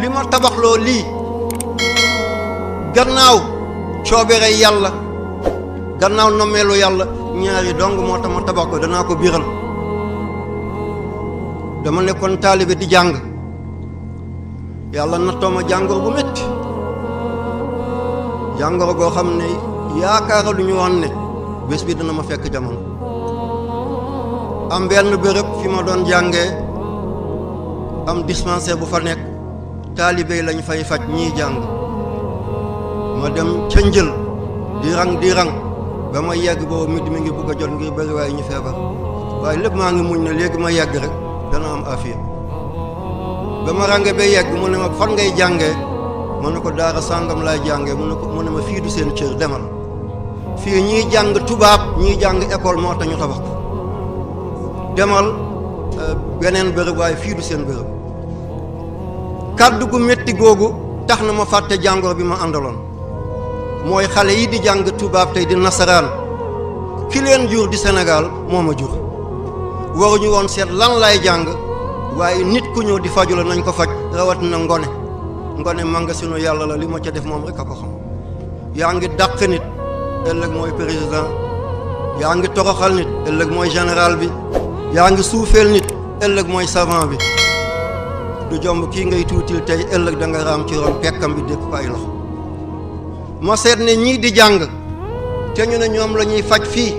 li ma tabaxloo lii gannaaw coobere yàlla gannaaw nommeelu yàlla ñaari dong moo tax ma tabax ko danaa ko biral dama nekkoon taalibe di jàng yàlla nattoo ma jàngoro bu métti jàngoro goo xam ne yaakaara lu ñu woon ne bés bi dina ma fekk jamono am benn bërëb fi ma doon jàngee am dispensaire bu fa nekk taalibe yi lañ fay faj ñiy jàng ma dem ca njël di rang ba ma yegg boobu mi ngi bugg a jot ngir bëri waaye ñu feebar waaye lépp maa ngi muñ ne léegi ma yegg rek dana am afiya ba ma range ba yegg mu ne ma fan ngay jàngee mu ne ko daara sàngam laay jàngee mu ne ma fii du seen cër demal fii ñiy jàng tubaab ñiy jàng école moo tax ñu tabax ko demal beneen bërëb waaye fii du seen bërëb kàddu gu métti googu tax na ma fàtte jàngoro bi ma àndaloon mooy xale yi di jàng tubaab tey di nasaraan ki leen jur di Sénégal moo ma jur waruñu woon seet lan lay jàng waaye nit ku ñëw di faju la nañ ko faj rawatina ngone mangasinu yàlla la li ma ca def moom rek a ko xam yaa ngi dàq nit ëllëg mooy président yaa ngi toroxal nit ëllëg mooy général bi yaa ngi suufeel nit ëllëg mooy savant bi du jomb kii ngay tuutil tey ëllëg da nga raam ci ron pekkam bi dékk ko ay loxo ma seet ne ñii di jàng te ñu ne ñoom la ñuy faj fii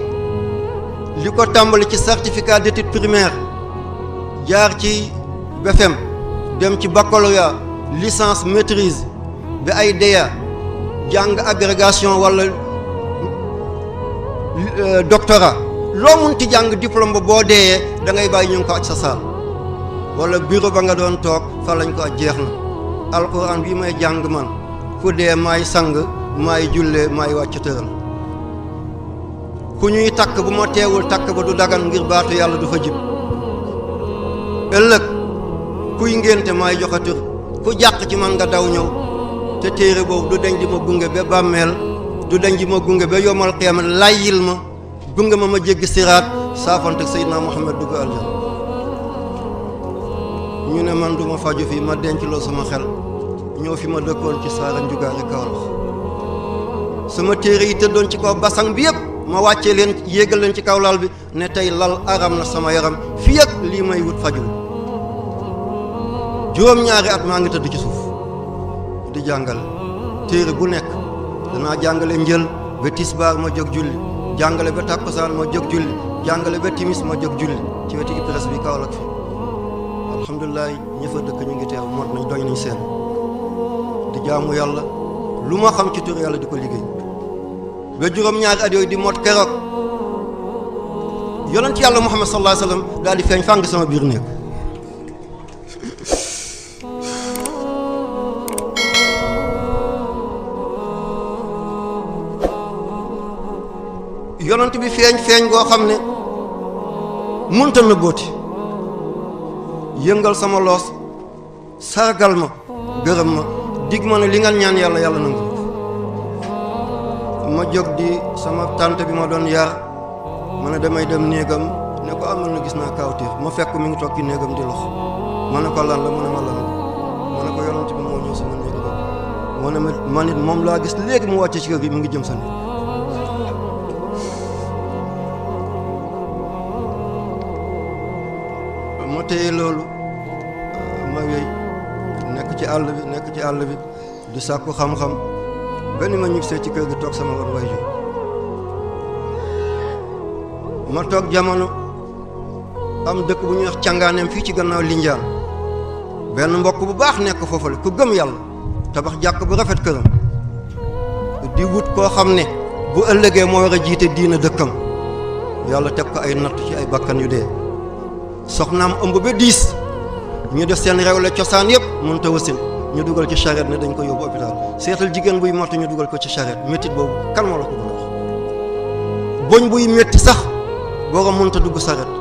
li ko tàmbali ci certificat d'études primaires jaar ci BFEM dem ci baccalauréat licence maîtrise bi ay DEA jàng agrégation wala doctorat loo mun ti jàng diplôme ba boo deeyee da ngay bàyyi ñu ngi ko aj sa saal wala bureau ba nga doon toog fa lañ ko aj jeex na alquran bii may jàng man ku dee maay sang maay jullee maay wàcc tëral ku ñuy takk bu ma teewul takk ba du dagan ngir baatu yàlla du fa jib ëllëg kuy ngénte maay joxe tur ku jàq ci man nga daw ñëw te téere boobu du deñ di ma gunge ba bàmmeel du deñ di ma gunge ba yomal qiyaama layyil ma gunge ma jéggi siraat saafante ak Seydina Muhammad dugg aljana ñu ne man duma faju fii ma denc loo sama xel ñëw fi ma dëkkoon ci saara njugaare Kawlax sama téere yi tëddoon ci kaw basang bi yëpp ma wàccee leen yéegal leen ci kaw lal bi ne tey lal aram na sama yaram fii ak lii may wut faju juróom-ñaari at maa ngi tëdd ci suuf di jàngale téere bu nekk danaa jàngale njël ba tisbaar ma jóg julli jàngale ba tàkkusaan ma jóg julli jàngale ba timis ma jóg julli ci wetu IPRES bi Kaolack fi alhamdulilah ñi fa dëkk ñu ngi teew mot nañ doy nañ seen di jaamu yàlla lu ma xam ci tur yàlla di ko liggéey ba juróom-ñaari at yooyu di mot keroog yonent yàlla Muhammad sallallahu alayhi wa sallam daal di feeñ fàng sama biir néeg yonent bi feeñ goo xam ne munta na booti yëngal sama loos sargal ma gërëm ma dig ma ne li nga ñaan yàlla yàlla nangu ma jóg di sama tante bi ma doon yar ma ne damay dem néegam ne ko amal na gis naa kawtéef ma fekk mi ngi toog ci néegam di lox ma ne ko lan la mu ne ma lan ma ne ko yonent bi moo ñëw sama néeg ba ma ne ma nit moom laa gis léegi mu wàcce ci kër gi mu ngi jëm sa néeg ma téye loolu ma wéy nekk ci àll bi di sàkku xam-xam benn ma ñibbisee ci kër gi toog sama wan way ma toog jamono am dëkk bu ñuy wax càngaaneem fii ci gannaaw Linjaan benn mbokk bu baax nekk foofale ku gëm yàlla tabax jàkk bu rafet këram di wut koo xam ne bu ëllëgee moo war a jiite diina dëkkam yàlla teg ko ay natt ci ay bakkan yu dee soxnaam ëmb ba 10 ñu def seen rewle cosaan yëpp mënut a wasin ñu dugal ci charrette ne dañ ko yóbbu hôpital seetal jigéen buy matu ñu dugal ko ci charrette métit boobu kan moo la ko mën a wax boñ buy métti sax boo mënut a dugg charrette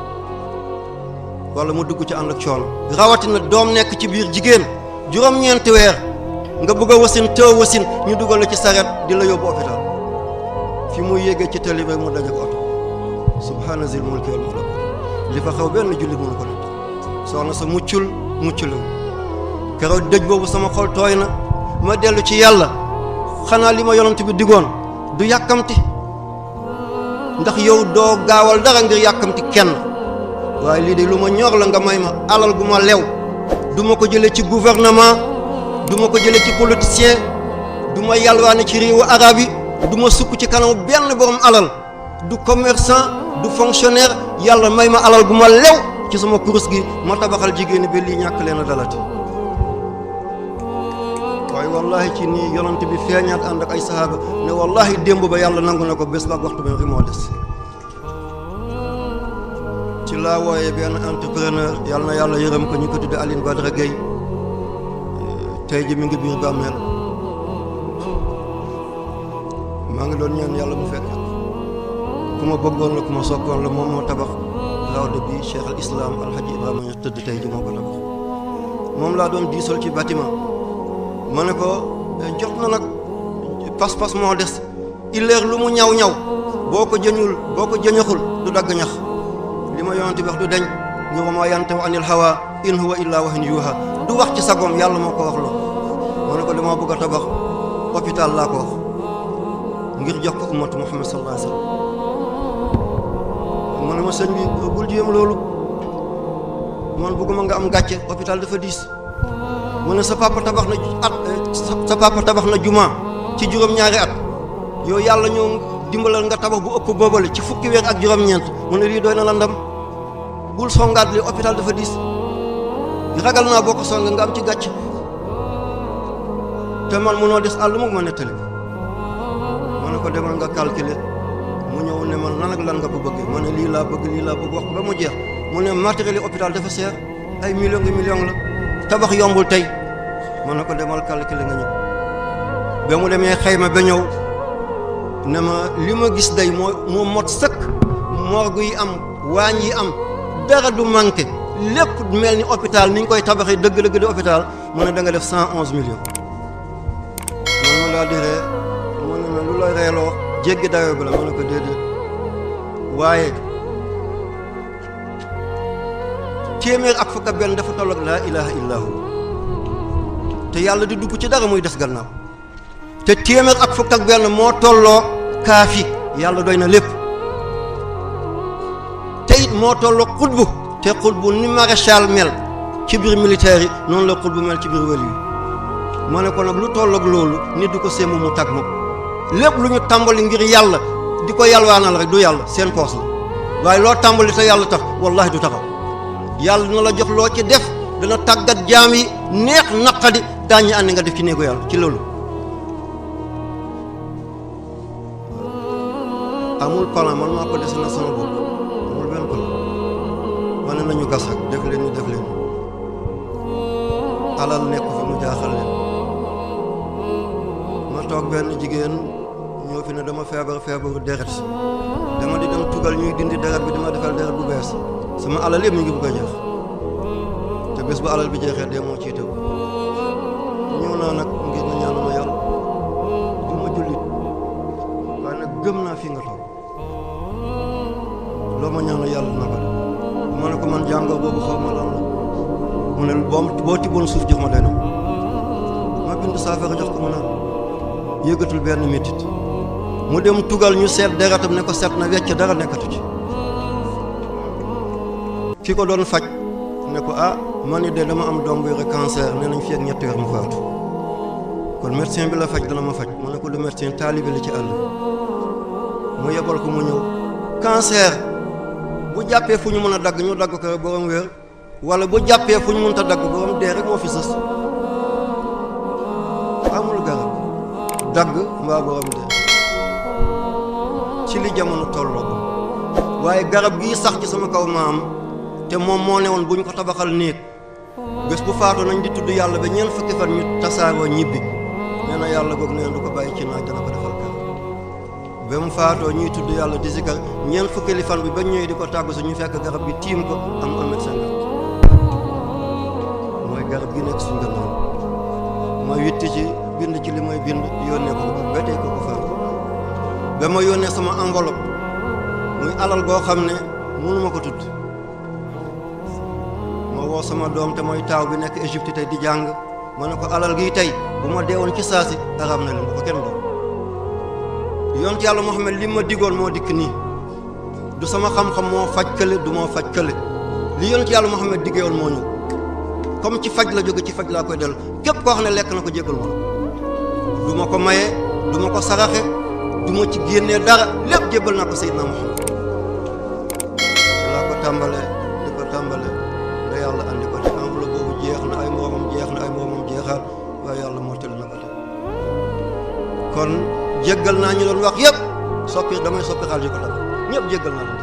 wala mu dugg ci ànd ak coono rawatina doom nekk ci biir jigéen juróom-ñeenti weer nga bëgg a wasin teew wasin ñu dugal la ci charrette di la yóbbu hôpital fi muy yéegee ci tali ba mu daje ko oto subhaana zil mulki wal malakut li fa xaw benn jullit mënu ko nit soxna sa muccul keroog dëj boobu sama xol tooy na ma dellu ci yàlla xanaa li ma yonent bi digoon du yàkkamti ndax yow doo gaawal dara ngir yàkkamti kenn waaye lii de lu ma ñor la nga may ma alal gu ma lew du ma ko jëlee ci gouvernement du ma ko jëlee ci politicien du ma yalwaane ci réewu arab yi du ma sukk ci kanamu benn borom alal du commerçant du fonctionnaire yàlla may ma alal gu ma lew ci sama kurus gi ma tabaxal jigéen bi lii ñàkk leen a dalati waaye wallahi ci nii yonent bi feeñaat ànd ak ay sahaaba ne wallahi démb ba yàlla nangu na ko bés ba ak waxtu bi moo des ci laa wooyee benn entrepreneur yàlla na yàlla yërëm ko ñu ko tudde Aline Badara Gueye tey ji mi ngi biir bàmmeel maa ngi doon ñaan yàlla mu fekk ku ma bëggoon la ku ma soppoon la moom moo tabax rawde bi cheikh al islam alhaji Ibrahima Niass tëdd tey ji moo ko tabax moom laa doon diisal ci bâtiment ma ne ko jot na nag pas-pas moo des illeer lu mu ñaw boo ko jëñaxul du dagg ñax li ma yonent bi wax du deñ ñu wa ma yantahu anil hawa in huwa illa wahyun yuha du wax ci sagoom yàlla moo ko wax loo ma ne ko li ma bëgg a tabax hôpital laa ko wax ngir jox ko ummatu Muhammad sallallahu alayhi wasallam mu ne ma sëñ bi bul jéem loolu man bëgguma nga am gàcce hôpital dafa diis mu ne sa papa tabax na juma ci juróom-ñaari at yow yàlla ñëw dimbalal nga tabax bu ëpp boobale ci fukki weer ak juróom-ñeent mu ne lii doy na la ndam bul songaat li hôpital dafa diis ragal naa boo ko song nga am ci gàcce te man munoo des àll mu ma nettali ma ne ko demal nga calculer mu ñëw ne man nan ak lan nga ko bëggee ma ne lii laa bëgg wax ba mu jeex mu ne matériel yi hôpital dafa seer ay millions la tabax yombul tey ma ne ko demal calculer nga ñëw ba mu demee xayma ba ñëw ne ma li ma gis day moo mot sëkk morgue yi am waañ yi am dara du manqué lépp mel ni hôpital ni ñu koy tabaxee dëgg-dëgg di hôpital mu ne da nga def 111 millions man ma laa di ree mu ne ma lu la reeloo jéggi dayoo bi la ma ne ko déedéet waaye téeméer ak fukk ak benn dafa toll ak laa ilaha illa hu te yàlla di dugg ci dara muy des gannaaw te téeméer ak fukk ak benn moo tolloo kaafi yàlla doy na lépp te it moo tolloo xutbu te xutbu ni maréchal mel ci biir militaire yi noonu la xutbu mel ci biir wël yi ma ne ko nag lu tolloog loolu nit du ko sémb mu tag ma lépp lu ñu tàmbali ngir yàlla di ko yalwaanal rek du yàlla seen poos la waaye loo tàmbali te yàlla tax wallahi du taxaw yàlla dina la jox loo ci def dana tàggat jaam yi neex naqadi daañu ànd nga def ci néegu yàlla ci loolu amul plan man maa ko dese na sama bopp amul benn plan ma ne nañu gas rek def leen alal nekk fi mu jaaxal leen ma toog benn jigéen ñoo fi ne dama feebaru deret dama di dem tugal ñuy dindi deret bi dama defal deret bu bees sama alal yëpp mi ngi bugg a jeex te bés bu alal bi jeexee dee moo ciy tëb ñëw naa nag ngir na ñaanu ma yàlla du ma jullit waaye nag gëm naa fi nga toog loo ma ñaanu yàlla na ko def ma ne ko man jàngoo boobu xaw ma lan la mu ne boo tibboon suuf jox ma day na ma bind saafara jox ko mu naan yëgatul benn métit mu dem tugal ñu seet deretam ne ko seet na wecc dara nekkatu ci ki ko doon faj ne ko man ni de dama am doom bu yore cancer nee nañ fi ak ñetti weer mu faatu kon médecin bi la faj dana ma faj mu ne ko du médecin taalibe li ci àll mu yebal ko mu ñëw cancer bu jàppee fu ñu mën a dagg ñu dagg ko borom wér wala bu jàppee fu ñu mënta dagg borom dee rek moo fi sës amul garab dagg mbaa borom dee ci li jamono tolloo waaye garab gii sax ci sama kaw maam te moom moo ne woon bu ñu ko tabaxal néeg bés bu faatoo nañ di tudd yàlla ba ñeent fukki fan ñu tasaaroo ñibbi nee na yàlla goog nee na du ko bàyyi ci naaj dana ko defal kër ba mu faatoo ñuy tudd yàlla di zikar ñeent fukki fan bi ba ñëwee di ko tàggu si ñu fekk garab bi tiim ko am 1,50 m mooy garab gi nekk suñu gannaaw ma witti ci bind ci li may bind yónnee ko ba tey ko faatu ba ma yónnee sama enveloppe muy alal goo xam ne mënuma ko tudd woo sama doom te mooy taaw bi nekk Égypte tey di jàng ma ne ko alal gi tey bu ma deewoon ci saasi araam na leen bu ko kenn doon yonent yàlla Muhammad li ma digoon moo dikk nii du sama xam-xam moo faj kële du moo faj kële li yonent yàlla Muhammad diggeewoon moo ñëw comme ci faj la jóge ci faj laa koy dellu képp koo xam ne lekk na ko jéggal ma du ma ko maye du ma ko saraxe du ma ci génnee dara lépp jébbal naa ko Seydina Muhammad ci laa ko tàmbale di ko tàmbale da yàlla andi ko te enveloppe boobu jeex na ay moromam jeex na ay moromam jeexaat waaye yàlla mottali na ko te kon jéggal naa ñu doon wax yëpp damay soppi xaalis ko dara ñëpp jéggal naa leen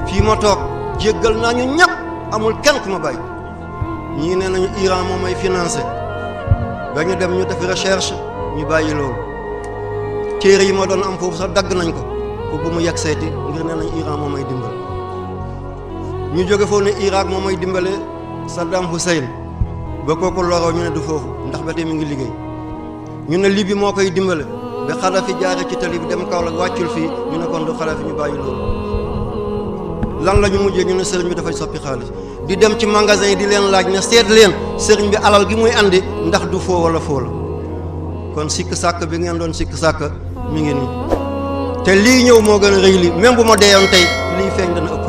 fii ma toog jéggal naa ñu ñëpp amul kenn ku ma bàyyi ñii nee nañu Iran moom may financé ba ñu dem ñu def recherche ñu bàyyi loolu téere yi ma doon am foofu sax dagg nañ ko pour bu mu yegg seeti ngir nee nañ Iran moom may dimbale ñu jóge foofu ne Irak moom may dimbale Saddam Hussein ba kooku loroo ñu ne du foofu ndax ba tey mi ngi liggéey ñu ne Libye moo koy dimbale ba Kadhafi jaare ci tali bi dem Kaolack wàccul fii ñu ne kon du Kadhafi ñu bàyyi loolu lan la ñu mujjee ñu ne sëriñ bi dafay soppi xaalis di dem ci magasin yi di leen laaj ne seet leen sëriñ bi alal gi muy andi ndax du foo wala foo la kon sikk sàkk bi ngeen doon sikk sàkk mi ngi nii te lii ñëw moo gën a rëy lii même bu ma deeyoon tey lii feeñ dana ëpp